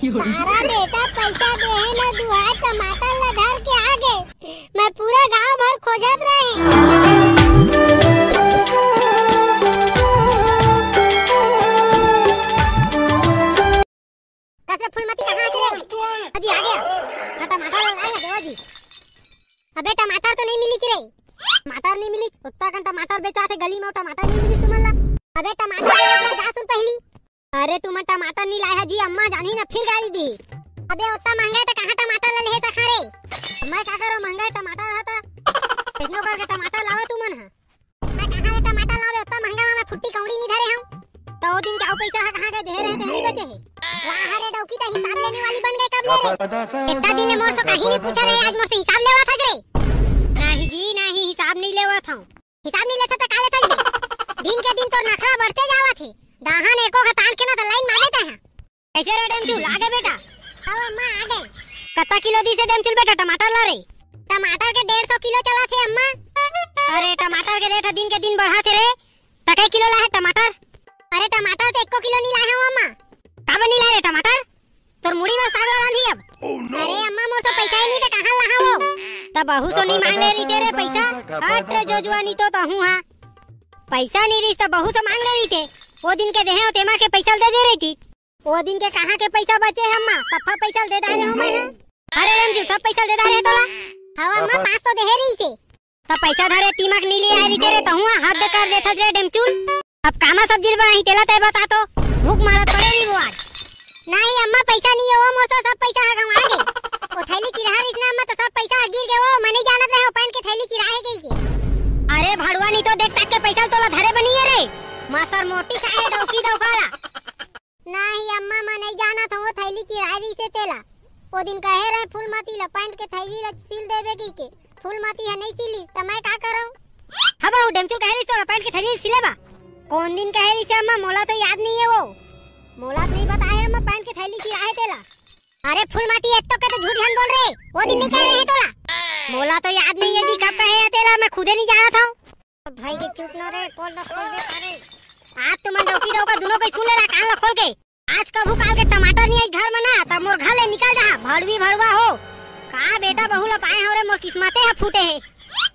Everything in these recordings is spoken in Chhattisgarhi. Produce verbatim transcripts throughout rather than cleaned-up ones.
तारा बेटा पैसा दे हे ना, दुहार टमाटर ला धर के आ गे। मैं पूरा गांव भर खोजत रहे। कस रे फूलमती, कहाँ हस रे? अजी आ गया। हाँ, टमाटर ला लाए हे देवा जी। अबे टमाटर तो नहीं मिलिस रे। टमाटर नहीं मिलिस, ओत्ता कन टमाटर बेचाथे गली में, टमाटर नहीं मिलिस तुमन ला। अबे टमाटर के रेट ला जा सुन पहली। अरे तुमन टमाटर नहीं लाए हा जी, अम्मा जानही ना फिर गारी दी। अबे ओत्ता महंगा हे त कहाँ टमाटर ला लेहे सकहा रे? मैं का करो, महंगा हे टमाटर हा त। कैसनो करके टमाटर लावा तुमन हा। मैं कहाँ ले टमाटर लावे, ओत्ता महंगा मा मैं फुट्टी कौड़ी नहीं धरे हूँ। त ओ दिन के अउ पैसा हा कहाँ गए, देहे रहे ते नहीं बचे हे। वाह रे डौकी, त हिसाब लेने वाली बन गए कब ले रे? इतना दिन ले मोर से कहीं नहीं पूछा रहे, आज मोर से हिसाब लेवा था रे। नहीं जी नहीं, हिसाब नहीं लेवा था। हिसाब नहीं लेता त का लेता जी? दिन के दिन तोर नखरा बढ़ते जावा थे। दाहन एको घतान के ना त लाइन मारे ते हैं। कैसे रे डेमचुल, आ गए बेटा? हाँ अम्मा, आ गए। कत्ता किलो दिस हे डेमचुल बेटा टमाटर ला रे? टमाटर के डेढ़ सौ किलो चला थे अम्मा। अरे टमाटर के रेट दिन के दिन बढ़ा थे रे, त कै किलो ला हे टमाटर? अरे टमाटर तो एको किलो नहीं लाए हूँ अम्मा। काबर नहीं लाए रे टमाटर? तोर मुड़ी में साग ला बांधी अब। अरे अम्मा मोर से पैसा ही नहीं त कहाँ ला हूँ? त बहू से नहीं मांग ले रही थे रे पैसा। हट रे जोजुआ, नहीं तो तहूँ हा। पैसा नहीं रही त बहू से मांग ले रही थे। वो दिन के देहे हो तेमा के पैसा दे दे रही थी। ओ दिन के कहाँ के पैसा बचे हे अम्मा? सफा पैसा दे डारे हूँ मैं हा। अरे डेमचुल, सब पैसा दे डारे हे तोला। हवा अम्मा, पाँच सौ देहे रही थे। त पैसा धरे तिमक नी ले आए रही थे रे, तहुआ हद कर देथस रे डेमचुल। अब कामा सब्जी बनाही तेला तय बता तो, भूख मारत पड़े रही वो आज। नहीं अम्मा, पैसा नहीं हे वो मोर से, सब पैसा हा गंवा गे। ओ थैली चिरहा रहिस ना अम्मा, त सब पैसा हा गिर गे वो, मैं नहीं जानत रहे वो पैंट के थैली चिरहा हे कही के। अरे भड़ुआ, नहीं तो देख ताक के पैसा तोला धरे बनी हे रे। मासर मोटी चाहे डौकी डौकाला। नहीं अम्मा, मैं नहीं जानत हूँ, वो थैली चिराए रहिसे तेला। वो दिन कहे रहे फूलमती ला पैंट के थैली ला सिल देबे की के, फूलमती ह नहीं सिली, त मैं का करूँ? हाँ बहू, डेमचुल कहे रहिस तोला पैंट के थैली सिले बा। कौन दिन कहे रहिसे अम्मा, मोला तो याद नहीं हे वो। मोला तो नहीं बताए हे अम्मा, पैंट के थैली चिराए तेला। अरे फूलमती, एत्तो के तो झूठ झन बोल रे, वो दिन नहीं कहे रहे तोला। मोला तो याद नहीं हे जी, कब कहे हे तेला, मैं खुदे नहीं जानत हूँ। भाई के चुप न रे, पोल न खोलबे करे। आज तुमन डौकी डौका दुनों कोई सुन ले रहा, कान ल खोल के। आज कभू काल के टमाटर नहीं आई घर में ना, तब मोर घर ले निकल जा, भड़वी भड़वा हो। का बेटा बहू ल पाए हो रे, मोर किस्मते ह फूटे हे।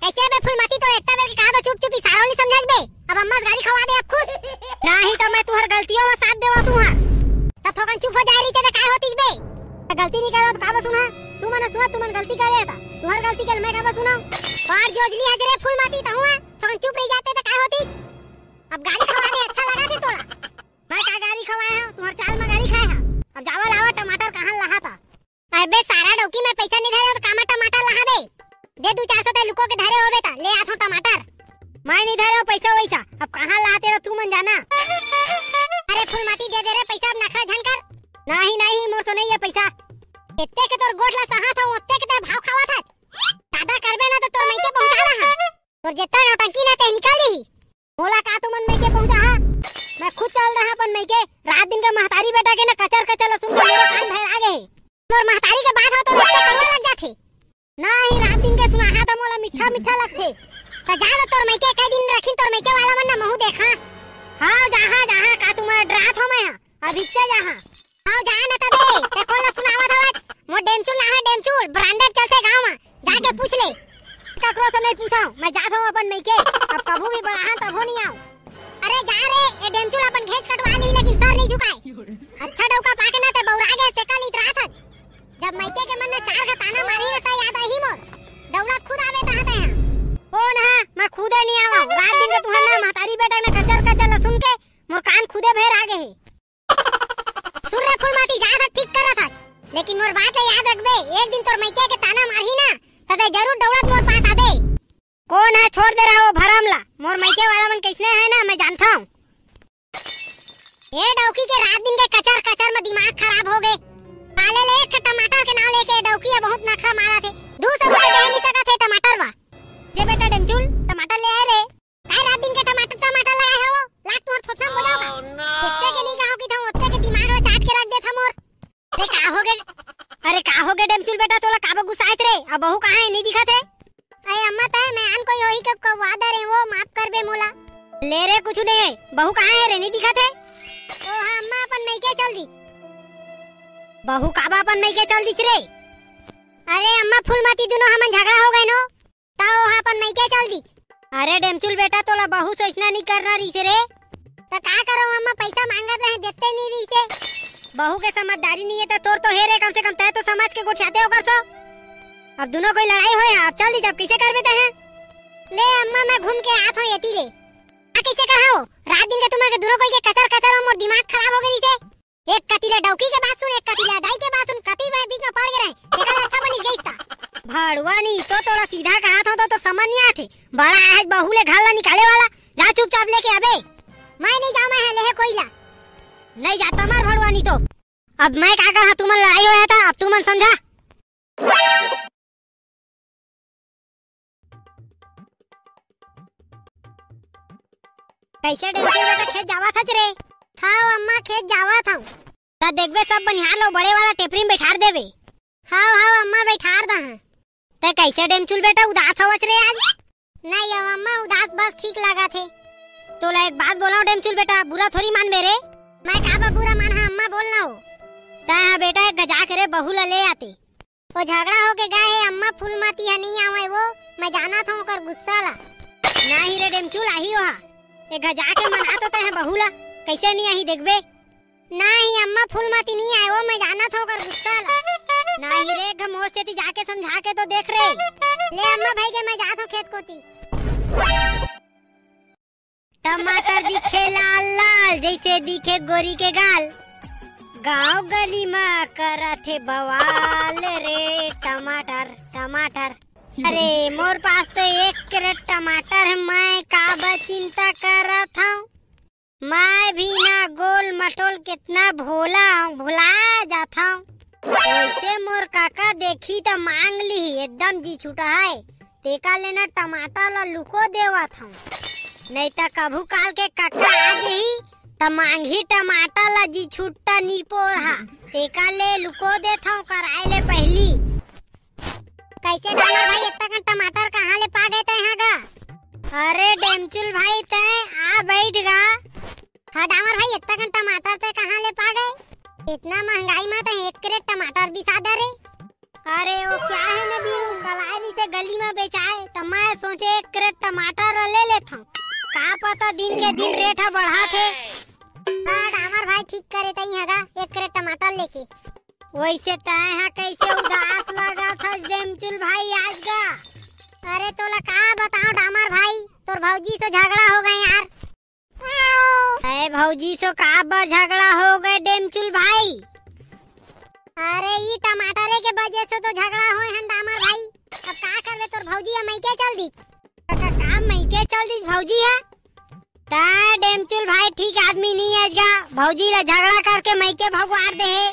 कैसे बे फूलमती, तो इतना देर के कहा तो चुप चुप इशारा नहीं समझ बे। अब अम्मा गारी खवा दे अब खुश। नहीं तो मैं तुहर गलतियों में साथ देवा तुहर। त थोकन चुप हो जाए रही थे तो काय होतीस बे? गलती नहीं करे तो का बे सुना? तुमन सुना, तुमन गलती करे था। तुहर गलती के मैं का बे सुना? बार जोजली हज रे फूलमती, तहुआ थोकन चुप रही जाते तो काय होतीस? अब गारी खवा दे, अच्छा लगा थे तोला। मैं का गारी खवाए हा? तुहर चाल में गारी खाए हा। अब जावा लावा टमाटर कहाँ लहा था? अबे सारा डौकी, मैं पैसा नहीं धरे तो कामा टमाटर लहा बे? दे दू चार सौ ते लुको के धरे होबे ता, ले आथो टमाटर। मैं नहीं धरे हो पैसा वैसा, अब कहाँ लाते रहो तू मन जाना। अरे फूलमती दे दे रे पैसा, अब नखरा झन कर। नहीं नहीं, मोर तो नहीं है पैसा। इतने के तोर गोठ ला सहा था, उतने के ते भाव खावा था। ज्यादा करबे ना तो तोर मइके पहुंचा रहा। तोर जितना नौटंकी ना ते निकाल दी। मोला का तुमन मइके पहुंचा हा? मैं खुद चल रहा अपन मइके। रात दिन के महतारी बेटा के ना कचर कचर ला सुन के मोर कान भैर आ गए। तोर महतारी के बात हो तो रस्ते कड़वा लग जाथे। नहीं, रात दिन के सुनाहा त मोला मीठा मीठा लगथे। त जा न तोर मइके, कई दिन रखिन तोर मइके वाला मन न महू देखा। हाँ, जाहा, जाहा, का तुमन डरात हो मैं हा? अभी ते जाहा। हाँ, जा न तबे, ते कोन ल सुनावत हवत? मोर डेमचुल ना है, डेमचुल, branded चलथे गाँव म। जाके पूछ ले। ककरो से नहीं पूछाओ, मैं जात हूँ अपन मइके। अब कभू भी बलाहन तभो नहीं आओ। अरे जा रे, ए डेमचुल अपन घेंच कटवा ली, लेकिन सर नहीं झुकाए। अच्छा डौका पाके ना ते बौरा गे, ते कल इतरात हच। जब मइके के मन में चार घा ताना मारी रहता, याद आही मोर। दौलत खुद आवे तहाँ तहाँ। ओ ना, मैं खुदे नहीं आवा। रात दिन के तुहर ना महतारी बेटा ना कचर कचर ला सुन के मोर कान खुदे भैर आ गए हे। सुन रे फूलमती, जा था ठीक करत हच, लेकिन मोर बात ला याद रखबे, एक दिन तोर मइके के ताना मारही ना, त ते जरूर दौलत मोर पास आबे। कोन है छोड़ दे रहा वो भरम ला? मोर मइके वाला मन कैसने है ना, मैं जानता हूँ। ए डौकी के रात दिन के कचर कचर में दिमाग खराब हो गए। काले ले एक ठो टमाटर के नाम लेके डौकी है बहुत नखरा मारा थे। दो सौ रुपए दे नहीं सका थे टमाटर बा। जे बेटा डेमचुल टमाटर ले आए रे। काय रात दिन के टमाटर टमाटर लगाए हो? लाग तोर थोथना हो जाओगा। Oh, no। कितने के नहीं कहो कि था ओतने के दिमाग ला चाट के रख दे था मोर। अरे का हो गे? अरे का हो गे डेमचुल बेटा, तोला काबर गुस्सात रे? अब बहू कहाँ है, नहीं दिखा थे? अरे अम्मा, तय मैं आन कोई होही के कवा दे रहे, वो माफ कर बे मोला। ले रे, कुछ नहीं है। बहू कहाँ है रे, नहीं दिखा थे? ओ हाँ अम्मा, अपन मइके चल दी। बहू काबर अपन मइके चल दिस रे? अरे अम्मा फूलमती, दुनों हमन झगड़ा हो गए नो, त ओहा अपन मइके चल दिस। अरे डेमचुल बेटा, तोला बहू से अइसना नइ करना रहिस रे। त का करो अम्मा, पैसा मांगत रहे, देते नइ रहिस। बहू के समझदारी नइ हे त तोर तो हे रे, कम से कम तैं तो समझ के गोठियाते ओकर सो। अब दुनों कोई लड़ाई होय हे, अब चल दिस, अब कइसे करबे तैं ह? ले अम्मा, मैं घूम के आत हूँ एती ले। आ कइसे कहा हो? रात दिन के तुमन के दुनों कोई के कचर कचर में मोर दिमाग खराब हो गए रहिस। एक कती ले डौकी के बात सुन, एक कती ले अदाई के बात सुन, कती मैं बीच में पड़ गे रहे, तेकर ले अच्छा बनिस गइस ता। भड़ुआ नी तो तोला सीधा कहा था तो, तो समझ नइ आथे। बड़ा आज बहू ले घर ला निकाले वाला, जा चुपचाप लेके आबे। मैं नइ जाऊँ, मैं ह लेहे कोई ला। नइ जाता मार भड़ुआ नी तो। अब मैं का कहा, तुमन लड़ाई होय हे त, अब तुमन समझा। कइसे डेमचुल बेटा खेत जावत हच रे? हाव अम्मा, खेत जावत हूँ। त देखबे सब बनिहार लो बड़े वाला टेपरी में बैठार देबे। हाव हाव अम्मा, बैठार दहा। तैं कइसे डेमचुल बेटा उदास हवच रे आज? नइ अम्मा, उदास बस ठीक लागत हे। तोला एक बात बोलव डेमचुल बेटा, बुरा थोरी मानबे रे। मैं काबर बुरा मानहा अम्मा, बोल ना हो। तैं ह बेटा एक घ जाके रे बहू ला ले आते। ओ झगड़ा होके गए हे अम्मा, फूलमती ह नइ आवय वो, मैं जानत हूँ ओकर गुस्सा ला। नाही रे डेमचुल, आही ओहा। एक घ जाके मना तो तैं ह बहू ला, कइसे नइ आही देखबे। नाही अम्मा, फूलमती नइ आय वो, मैं जानत हूँ ओकर गुस्सा ला। नाही रे, एक घ मोर सेती जाके समझा के तो देख रे। ले अम्मा भइगे, मैं जात हूँ खेत कोती। टमाटर दिखे लाल लाल, जइसे दिखे गोरी के गाल। गांव गली म करत हे बवाल रे, टमाटर, टमाटर। अरे, मोर पास तो एक कैरेट टमाटर हे, मैं काबर चिंता करत हूँ। मैं भी ना गोल मटोल केतना भोला हूँ, भुला जात हूँ। वइसे मोर काका देखही त मांग लिही, एकदम जी छूटा हे। तेकर ले ना टमाटर ला लुको देवत हूँ, नइ त कभू काल के काका आ जही त मांगही टमाटर ला, जी छूटा नी पोरहा। तेकर ले लुको देत हूँ कराए ले पहिली। कइसे डामर भाई, अतका कन टमाटर कहाँ ले पा गए तैं हा गा? अरे डेमचुल भाई, तैं आ बइठ गा। हाँ डामर भाई, अतका कन टमाटर तैं कहाँ ले पा गए? एतना महंगाई म तैं एक कैरेट टमाटर बिसा दे रे। अरे वो का हे ना बीरू, कल आए रहिसे गली म बेचाए, त मैं सोचे एक कैरेट टमाटर ले लेत हूँ। का पता दिन के दिन रेट ह बढ़त हे। हाँ डामर भाई, ठीक करे तैं हा गा, एक कैरेट टमाटर लेके। वइसे तैं हा कइसे उदास लगत हस डेमचुल भाई आज गा? अरे तोला का बताओ डामर भाई, तोर भौजी से झगड़ा हो गए यार। अरे भौजी से काबर झगड़ा हो गए डेमचुल भाई? अरे ई टमाटरे के वजह से तो झगड़ा होए हन डामर भाई। अब का करबे, तोर भौजी ह मइके चल दिस। का, का, का मइके चल दिस भौजी ह? तैं डेमचुल भाई ठीक आदमी नइ हस गा, भौजी ला झगड़ा करके मइके भगवार दे हे।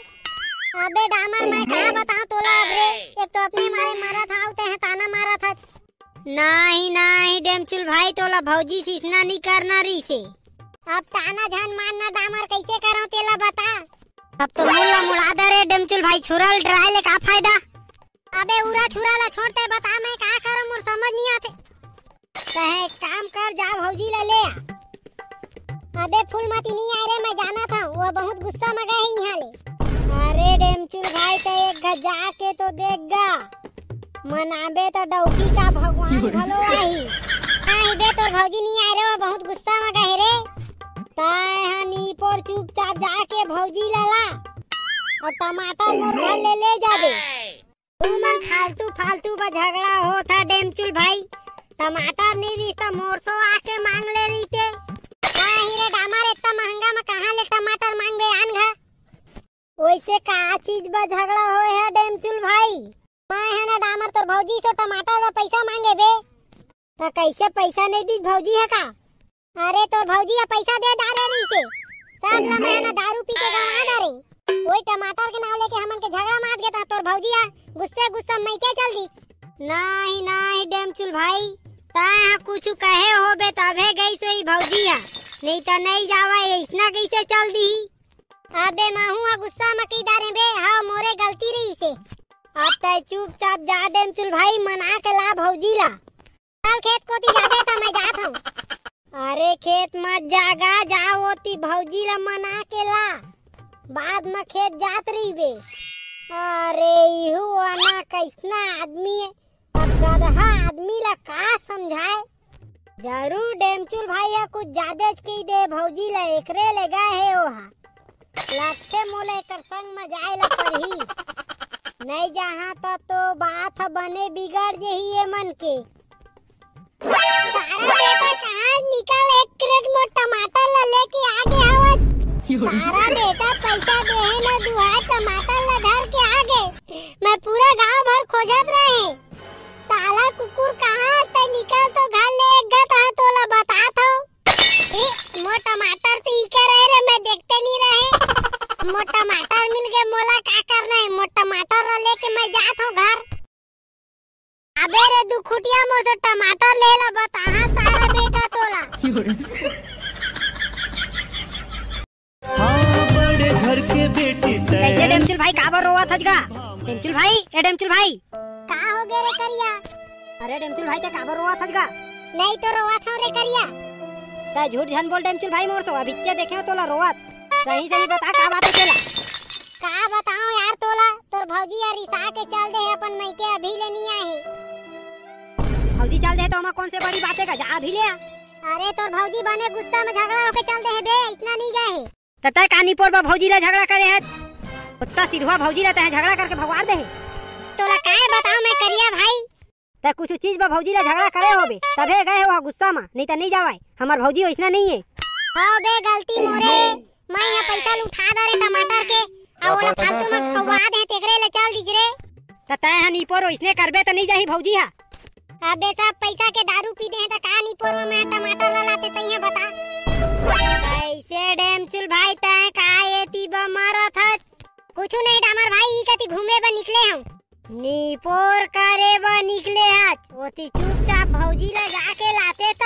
अबे डामर, मैं का बताऊं तोला अब रे, एक तो अपने मारे मरत हव, तैं ह ताना मारत हस। नाही, नाही डेमचुल भाई, तोला भौजी से अइसना नइ करना रहिसे। अब ताना झन मारना डामर, कइसे करंव तेला बता। अब तो मुड़ ला मुड़ा दे रे डेमचुल भाई, छुरा ल डराए ले का फायदा? अबे उरा छुरा ला छोड़, तैं बता मैं का करंव, मोर समझ नइ आथे। तैं एक काम कर, जा भौजी ला ले आ। अबे फूलमती नइ आय रे, मैं जानत हंव, वो बहुत गुस्सा म गए हे इहाँ ले। अरे डेमचुल भाई, तैं एक घ जाके तो देख गा, मनाबे त डौकी का भगवान घलो आही। नाही बे, तोर भौजी नइ आय रे, वो बहुत गुस्सा म गए रे। तैं ह नीपोर चुपचाप जाके भौजी ला ला, अउ टमाटर मोर घर ले ले जाबे। तुमन फालतू फालतू बर झगड़ा होत हा डेमचुल भाई, टमाटर नइ रहिस त मोर सो आके मांग ले रहिते। नाही रे डामर, इतना महंगा म कहाँ ले टमाटर मांगबे आन घ। वइसे का चीज बर झगड़ा होए हे डेमचुल भाई? मैं ह ना डामर तोर भौजी से टमाटर बर पैसा मांगे बे। त कइसे पैसा नइ दिस भौजी ह का? अरे तोर भौजी ह पैसा दे डारे रहिसे, सब ला मैं ह ना दारू पी के गंवा डारे। वही टमाटर के नाव लेके हमन के झगड़ा मात गे त तोर भौजी ह गुस्से गुस्सा मइके चल दिस। नाही नाही डेमचुल भाई, तैं ह कुछु कहे होबे तभे गइस होही भौजी ह, नइ त नइ जावय, अइसना कइसे चल दिही? अबे महू ह गुस्सा म कहि डारे बे, हव मोरे गलती रहिसे। अब तैं चुपचाप जा डेमचुल भाई, मना के ला भौजी ला। चल खेत कोती जाबे त मैं जात हंव। अरे खेत मत जा गा, जा ओती भौजी ला मना के ला। बाद म खेत जात रहिबे। अरे इहू आना कइसना आदमी हे, अब गदहा आदमी ला का समझाए। जरूर डेमचुल भाई ह कुछ जादेच कहि दे भौजी ला, एकरे ले गए हे ओहा। लगथे मोला एकर संग म जाए ला परही। नइ जाहा त तो बात ह बने बिगड़ जही ए मन के। तारा बेटा कहाँ निकल एक क्रेट मोर टमाटर ला लेके आ गे हवत। तारा बेटा पैसा देहे न दुहार टमाटर ला धर के आ गे। मैं पूरा गांव भर खोजत रहे। साला कुकुर कहाँ ते निकल तो घर ले एक गत ह तोला बतात हव। ए, मोर टमाटर तो इकर हे रे, मैं देखते नहीं रहे। मोर टमाटर मिल गए, मोला का करना हे? मोर टमाटर ला लेके मैं जात हूँ घर। अबे रे दुखुटिया, मोर से टमाटर ले ला, बताहा सारा बेटा तोला। हाँ, बड़े घर के बेटी तैं। कैसे डेमचुल भाई, काबर रोवत हस गा? डेमचुल भाई, ए डेमचुल भाई। का हो गे रे करिया? अरे डेमचुल भाई, तैं काबर रोवत हस गा? नहीं तो रोवत हूँ रे करिया। तैं झूठ झन बोल डेमचुल भाई, मोर से अभिच्चे देखे हूँ तोला रोवत। सही सही बता, का बात हे तेला? का बताऊं यार तोला, तोर भौजी यार रिसा के चल दे हे अपन मइके, अभी ले नहीं आए हे। भौजी चल दे हे त ओमा कौन से बड़ी बात हे का, जा अभी ले आ। अरे तोर भौजी बने गुस्सा म झगड़ा होके चल दे हे बे, अइसना नहीं गए हे। त तैं का निपोर बा भौजी ला झगड़ा करे हस? ओत्ता सिधवा भौजी ला तैं झगड़ा करके भगवार दे हे। तोला काय बताऊं मैं करिया भाई, त कुछु चीज बर भौजी ला झगड़ा करे होबे, तभे गए हे ओहा गुस्सा म, नहीं त नहीं जावय। हमर भौजी ओइसना नहीं हे। हो बे, गलती मोरे हे। मैं इहाँ पैसा ल उठा डारे टमाटर के, अउ ओला फालतू म कौवा दे, तेकरे ले चल दिस रे। त तैं ह निपोर ओइसने करबे त नहीं जाही भौजी ह। अबे सब पैसा के दारू पी दे हे त का निपोर म मैं टमाटर ला लाते तइहाँ बता। कैसे डेमचुल भाई तैं का एती बर मरत हस? कुछु नहीं डामर भाई, ई कती घूमे बर निकले हूँ। निपोर करे बर निकले हच, ओती चुपचाप भौजी ला जाके लाते त।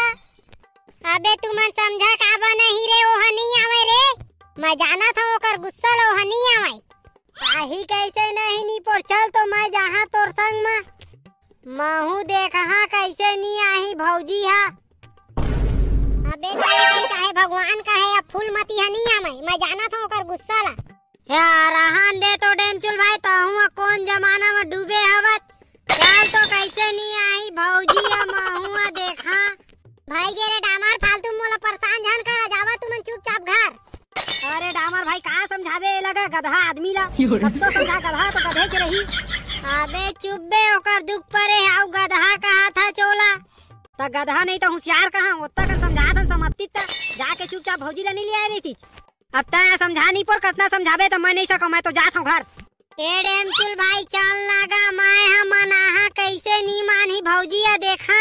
अबे तुमन समझा का बा नहीं रे, ओह नहीं आवय रे। मैं जानत हूँ ओकर गुस्सा ल, ओह नहीं आवय। आही कैसे नहीं निपोर, चल तो मैं जाहा तोर संग म। महू देखहा कैसे नहीं आही भौजी हा। अबे चाहे, चाहे भगवान कहे या फूलमती हा नहीं आवय, मैं जानत हूँ ओकर गुस्सा ला। या रहन दे तो डेमचुल भाई, तहूँ ह कोन जमाना म डूबे हवत। चल तो कैसे नहीं आही भौजी ह, महूँ ह देखा। भाई गे रे डामर, फालतू मोला परेशान झन कर, जावा तुमन चुपचाप घर। अरे डामर भाई, का समझाबे ए लगा गधा आदमी ला? कत्तो समझा, गधा तो गधे के रही। अबे चुप बे, ओकर दुख परे हे, अउ गधा कहा था चोला। त गधा नहीं त होशियार कहा, ओत्ता कन समझा थन समझती त जाके चुपचाप भौजी ला नहीं ले आए रहितिस। अब तैं समझा निपोर, कतना समझाबे त मैं नहीं सकव, मैं तो जात हूँ घर। ए डेमचुल भाई, चल ना गा, मैं ह मनाहा, कैसे नी मानही भौजी ह, देखा।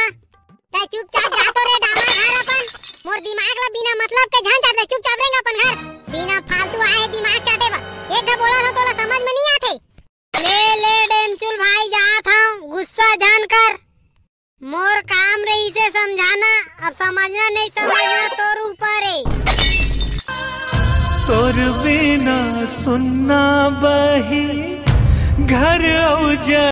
तैं चुपचाप जा तो रे डामर घर अपन, मोर दिमाग ला बिना मतलब के झन चाट दे, चुपचाप रेंग अपन घर। बिना फालतू आए हे दिमाग चाटे बर, एक घा बोला था तोला समझ में नहीं आथे। ले ले डेमचुल भाई, जात हूँ, गुस्सा झन कर। मोर काम रहिसे समझाना, अब समझना नहीं समझना तोर ऊपर हे। तोर बिना सुन्ना बही घर अउ जग।